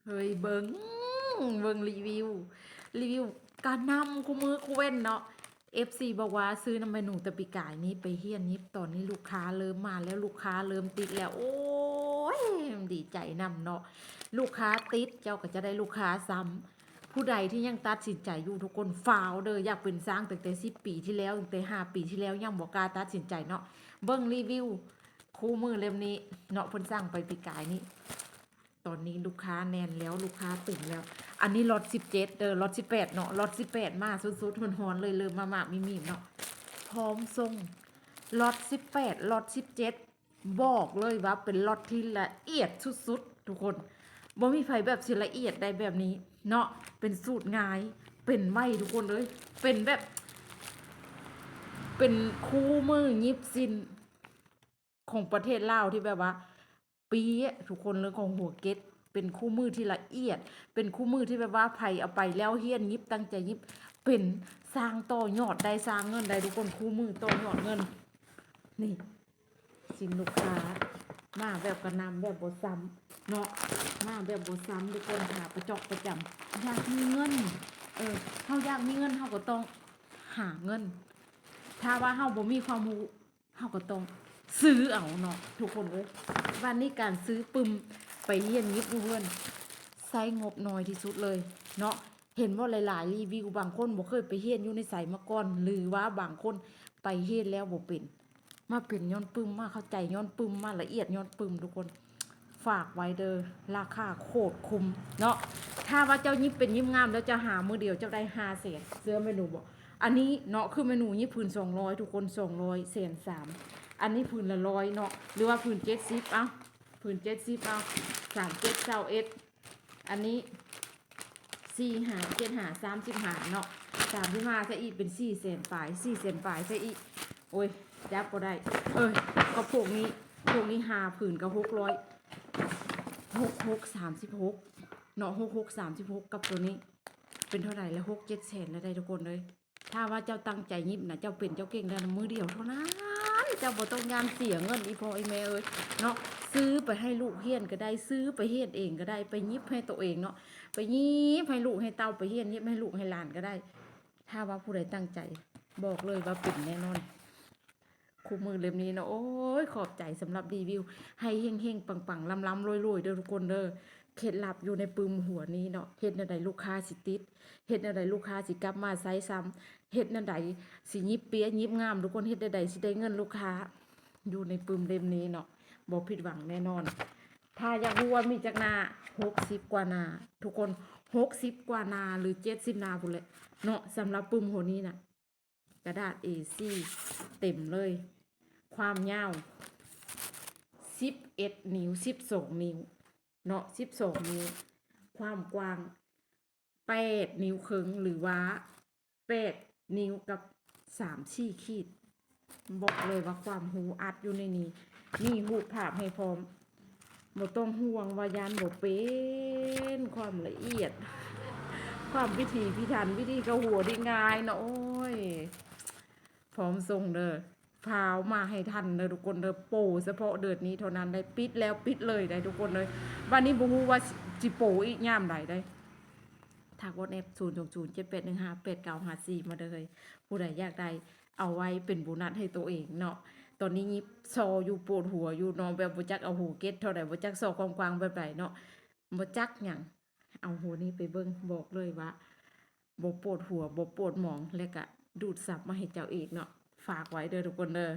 ເຮີ້ຍ ເບິ່ງ ເບິ່ງຣີວິວ ຣີວິວກະໜ່ຳຄູ່ມື້ຄູ່ເວັນເນາະ. ເອັຟຊີບອກວ່າຊື້ນຳແມ່ໜູແຕ່ປີກາຍນີ້ໄປຮຽນຫຍິບ, ຕອນນີ້ລູກຄ້າເລີ່ມມາແລ້ວ, ລູກຄ້າເລີ່ມຕິດແລ້ວ. ໂອ້ຍ ດີໃຈນຳເນາະ, ລູກຄ້າຕິດ ເຈົ້າກໍຈະໄດ້ລູກຄ້າຊ້ຳ. ຜູ້ໃດທີ່ຍັງຕັດສິນໃຈຢູ່ ທຸກຄົນ ຟ້າວເດີ, ຢາກເປັນຊ່າງຕັ້ງແຕ່ສິບປີທີ່ແລ້ວ, ຕັ້ງແຕ່ຫ້າປີທີ່ແລ້ວ ຍັງບໍ່ກ້າຕັດສິນໃຈເນາະ. ເບິ່ງຣີວິວຄູ່ມືເຫຼັ້ມນີ້ເນາະ, ເພິ່ນສັ່ງໄປປີກາຍນີ້. ຕອນນີ້ລູກຄ້າແໜ້ນແລ້ວ, ລູກຄ້າຕຶງແລ້ວ. ອັນນີ້ລັອດສິບເຈັດເດີ, ລັອດສິບແປດເນາະ, ລັອດສິບແປດມາສົດໆ ຮ້ອນໆເລີຍ, ເລີ່ມມາໝາກມີມເນາະ, ພ້ອມສົ່ງ. ລັອດສິບແປດ ລັອດສິບເຈັດ ບອກເລີຍວ່າເປັນລັອດທີ່ລະອຽດສຸດໆ ທຸກຄົນ. ບໍ່ມີໃຜແບບຊິລະອຽດໄດ້ແບບນີ້ເນາະ, ເປັນສູດງ່າຍ ເປັນໄວ ທຸກຄົນເອີຍ, ເປັນແບບ ເປັນຄູ່ມືຫຍິບສິ້ນຂອງປະເທດລາວທີ່ແບບວ່າ ເປະທຸກຄົນເລີຍ ຂອງຫົວເກັດ. ເປັນຄູ່ມືທີ່ລະອຽດ, ເປັນຄູ່ມືທີ່ແບບວ່າໃຜເອົາໄປແລ້ວຮຽນຫຍິບ, ຕັ້ງໃຈຫຍິບ, ເປັນສ້າງຕໍ່ຍອດໄດ້, ສ້າງເງິນໄດ້ ທຸກຄົນ, ຄູ່ມືຕໍ່ຍອດເງິນ. ນີ້ ຊິນລູກຄ້າມາແບບກະໜ່ຳ ແບບບໍ່ຊ້ຳເນາະ, ມາແບບບໍ່ຊ້ຳ ທຸກຄົນ. ຂາປະຈອກປະຈຳ ຢາກມີເງິນ, ເອີ ເຮົາຢາກມີເງິນ ເຮົາກໍຕ້ອງຫາເງິນ. ຖ້າວ່າເຮົາບໍ່ມີຄວາມຮູ້ ເຮົາກໍຕ້ອງຊື້ເອົາເນາະ ທຸກຄົນເອີຍ. ບາດນີ້ການຊື້ປຶ້ມໄປຮຽນຫຍິບຢູ່ເຮືອນ ໃຊ້ງົບໜ້ອຍທີ່ສຸດເລີຍເນາະ. ເຫັນບໍ່ ຫຼາຍໆຣີວິວ ບາງຄົນບໍ່ເຄີຍໄປຮຽນຢູ່ໃນໃສມາກ່ອນ ຫຼືວ່າບາງຄົນໄປຮຽນແລ້ວບໍ່ເປັນ, ມາເປັນຍ້ອນປຶ້ມ, ມາເຂົ້າໃຈຍ້ອນປຶ້ມ, ມາລະອຽດຍ້ອນປຶ້ມ ທຸກຄົນ. ຝາກໄວ້ເດີ, ລາຄາໂຄດຄຸ້ມເນາະ. ຖ້າວ່າເຈົ້າຫຍິບເປັນຫຍິບງາມແລ້ວ ເຈົ້າຫາມື້ດຽວເຈົ້າໄດ້ຫ້າແສນ, ເຊື່ອແມ່ໜູບໍ່? ອັນນີ້ເນາະ ຄືແມ່ໜູຫຍິບຜືນສອງຮ້ອຍ ທຸກຄົນ, ສອງຮ້ອຍ ແສນສາມ. ອັນນີ້ຜືນລະຮ້ອຍເນາະ ຫຼືວ່າຜືນເຈັດສິບ ເອົາ ຜືນເຈັດສິບ ເອົາ ສາມເຈັດ ຊາວເອັດ. ອັນນີ້ສີ່ຫ້າ ເຈັດຫ້າ ສາມສິບຫ້າເນາະ, ສາມສິບຫ້າຊະອີກເປັນສີ່ແສນປາຍ, ສີ່ແສນປາຍຊະອີກ. ໂອ້ຍ ຈັບບໍ່ໄດ້. ເອີຍ ກໍພວກນີ້ ພວກນີ້ຫ້າຜືນກໍຫົກຮ້ອຍ ຫົກຫົກ ສາມສິບຫົກເນາະ, ຫົກຫົກ ສາມສິບຫົກ ກັບໂຕນີ້ເປັນເທົ່າໃດລະ? ຫົກເຈັດແສນລະໄດ໋ ທຸກຄົນເອີຍ. ຖ້າວ່າເຈົ້າຕັ້ງໃຈຫຍິບນະ ເຈົ້າເປັນເຈົ້າເກັ່ງໄດ້ນຳມື້ດຽວເທົ່ານັ້ນ, ເຈົ້າບໍ່ຕ້ອງຢ້ານເສຍເງິນ ອີ່ພໍ່ອີ່ແມ່ເອີຍເນາະ. ຊື້ໄປໃຫ້ລູກຮຽນກໍໄດ້, ຊື້ໄປຮຽນເອງກໍໄດ້, ໄປຫຍິບໃຫ້ໂຕເອງເນາະ, ໄປຫຍິບໃຫ້ລູກໃຫ້ເຕົ້າໄປຮຽນ, ຫຍິບໃຫ້ລູກໃຫ້ຫຼານກໍໄດ້. ຖ້າວ່າຜູ້ໃດຕັ້ງໃຈ ບອກເລີຍວ່າເປັນແນ່ນອນ. ຄູ່ມືເຫຼັ້ມນີ້ເນາະ. ໂອ້ຍ ຂອບໃຈສຳລັບຣີວິວ, ໃຫ້ເຮັງໆ ປັງໆ ລຳໆ ລວຍໆ ເດີທຸກຄົນເດີ. ເຄັດລັບຢູ່ໃນປຶ້ມຫົວນີ້ເນາະ, ເຮັດແນວໃດລູກຄ້າຊິຕິດ, ເຮັດແນວໃດລູກຄ້າຊິກັບມາໃຊ້ຊ້ຳ, ເຮັດແນວໃດຊິຫຍິບເປຍ ຫຍິບງາມ ທຸກຄົນ, ເຮັດແນວໃດຊິໄດ້ເງິນລູກຄ້າ ຢູ່ໃນປຶ້ມເຫຼັ້ມນີ້ເນາະ, ບໍ່ຜິດຫວັງແນ່ນອນ. ຖ້າຢາກຮູ້ວ່າມີຈັກໜ້າ, ຫົກສິບກວ່າໜ້າ ທຸກຄົນ, ຫົກສິບກວ່າໜ້າ ຫຼື ເຈັດສິບໜ້າພຸ້ນແຫຼະເນາະ, ສຳລັບປຶ້ມຫົວນີ້ນະ. ກະດາດເອສີ່ເຕັມເລີຍ, ຄວາມຍາວສິບເອັດນິ້ວ ສິບສອງນິ້ວເນາະ, ສິບສອງນິ້ວ, ຄວາມກວ້າງແປດນິ້ວເຄິ່ງ ຫຼືວ່າແປດນິ້ວກັບສາມສີ່ຂີດ. ບອກເລີຍວ່າຄວາມຮູ້ອັດຢູ່ໃນນີ້, ມີຮູບພາບໃຫ້ພ້ອມ. ບໍ່ຕ້ອງຫ່ວງວ່າຢ້ານບໍ່ເປັນ, ຄວາມລະອຽດ, ຄວາມພິຖີພິຖັນ, ວິທີເຂົ້າຫົວທີ່ງ່າຍເນາະ. ໂອ້ຍ ພ້ອມສົ່ງເດີ, ຟ້າວມາໃຫ້ທັນເດີທຸກຄົນເດີ, ໂປສະເພາະເດືອນນີ້ເທົ່ານັ້ນໄດ໋, ປິດແລ້ວປິດເລີຍໄດ໋ທຸກຄົນເອີຍ. ບາດນີ້ບໍ່ຮູ້ວ່າຊິໂປອີກຍາມໃດໄດ໋. ທັກ WhatsApp ສູນສອງສູນ ເຈັດແປດໜຶ່ງຫ້າ ແປດເກົ້າຫ້າສີ່ ມາເດີເຮີ້ຍ, ຜູ້ໃດຢາກໄດ້ ເອົາໄວ້ເປັນໂບນັດໃຫ້ໂຕເອງເນາະ. ຕອນນີ້ຍິບຊໍຢູ່ ປວດຫົວຢູ່ເນາະ, ແບບບໍ່ຈັກເອົາຫົວເກັດເທົ່າໃດ, ບໍ່ຈັກຊໍຄວາມກວ້າງແບບໃດເນາະ, ບໍ່ຈັກຫຍັງ. ເອົາຫົວນີ້ໄປເບິ່ງ, ບອກເລີຍວ່າບໍ່ປວດຫົວ ບໍ່ປວດໝອງ ແລະກະດູດຊັບມາໃຫ້ເຈົ້າອີກເນາະ. ຝາກໄວ້ເດີທຸກຄົນເດີ.